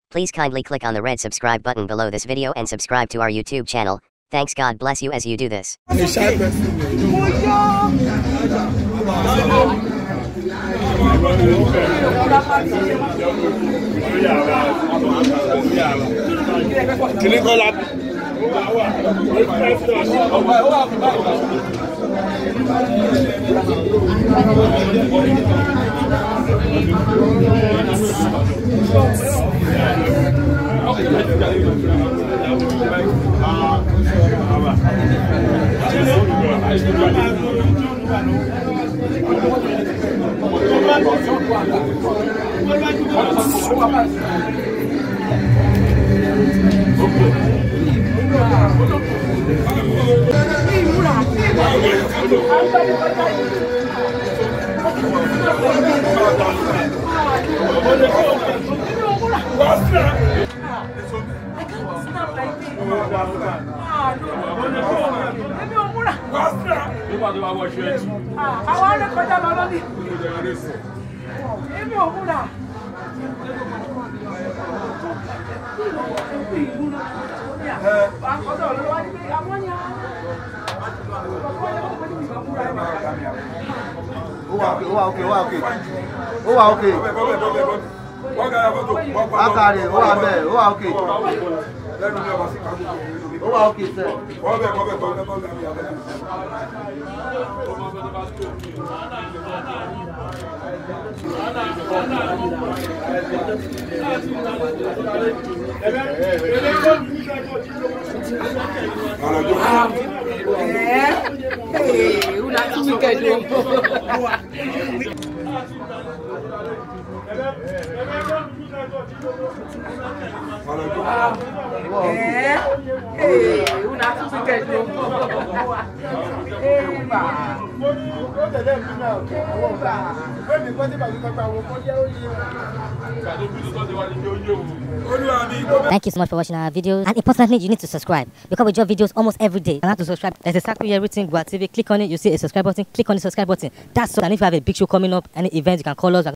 Please kindly click on the red subscribe button below this video and subscribe to our YouTube channel. Thanks. God bless you as you do this. I can't snap like this. Okay. Okay, sir. Thank you so much for watching our videos, and importantly, you need to subscribe because we drop videos almost every day. And how to subscribe? There's a circle here written Gua TV. Click on it, you see a subscribe button. Click on the subscribe button. That's all. And if you have a big show coming up, any event, you can call us.